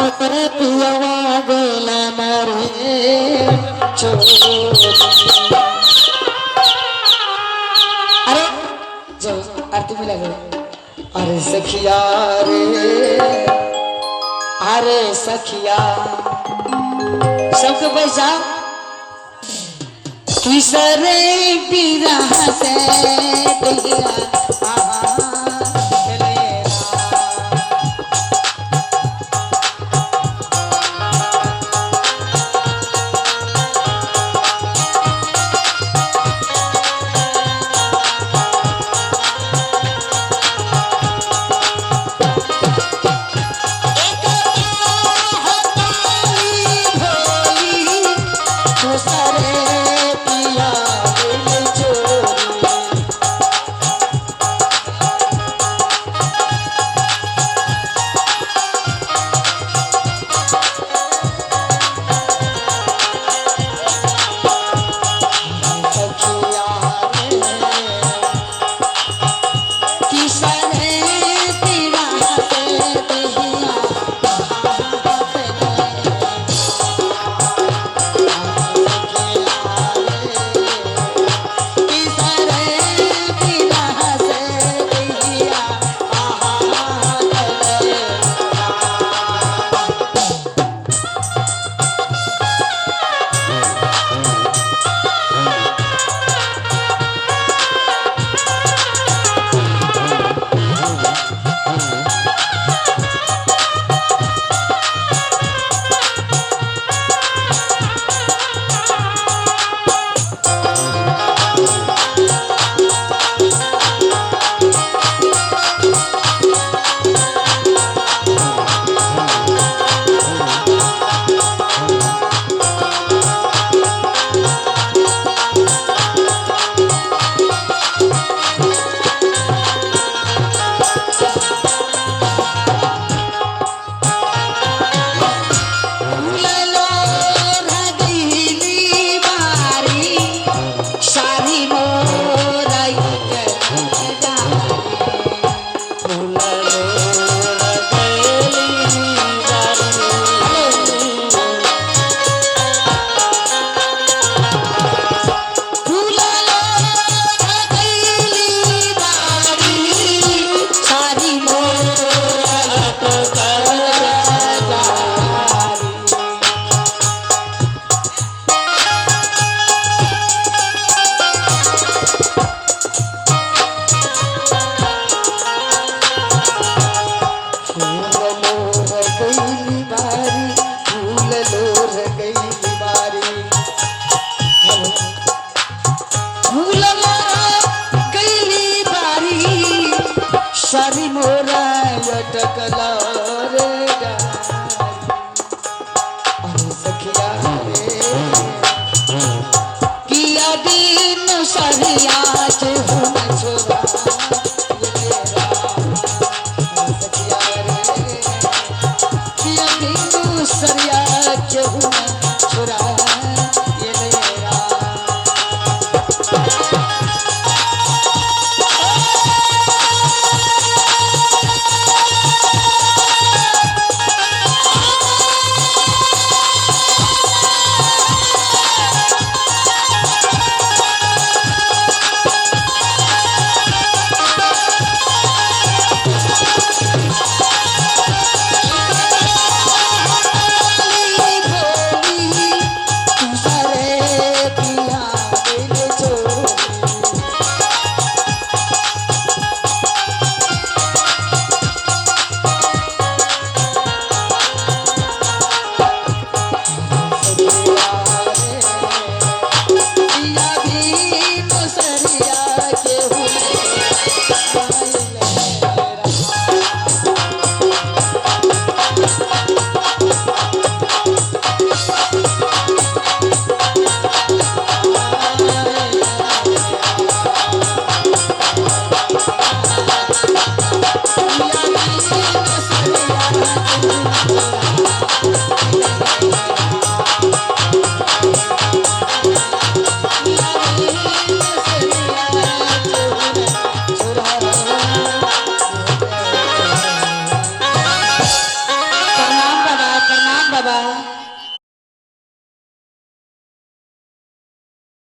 ओकरे पियवा गोला मारे चोरी। अरे जाओ आरती मिला गए। अरे सखिया रे, अरे सखिया सबके पैसा तीसरे बिरह से दिया आहा चलेरा। एक होताली भोली दूसरे पिया दिल चोरी। सखिया रे किसने पीड़ा से दहिया किसने पीड़ा से दहिया फूललो रगैली बारी सारी मोरई के डारी। फूललो रगैली बारी। फूललो रगैली बारी सारी मोरई के डारी। फूललो रगैली बारी, फूललो रगैली बारी। फूललो रगैली बारी सारी मोरई अटकला रे डारी। अरे सखिया रे, किया दिन सरिया के हम छोरा ये मेरा। अरे सखिया रे, किया दिन सरिया के हम छोरा ये मेरा। भोली दूसरे पिया दिल चोरी। सखिया रे, किया दिन सरिया के हम किया दिन सरिया के हम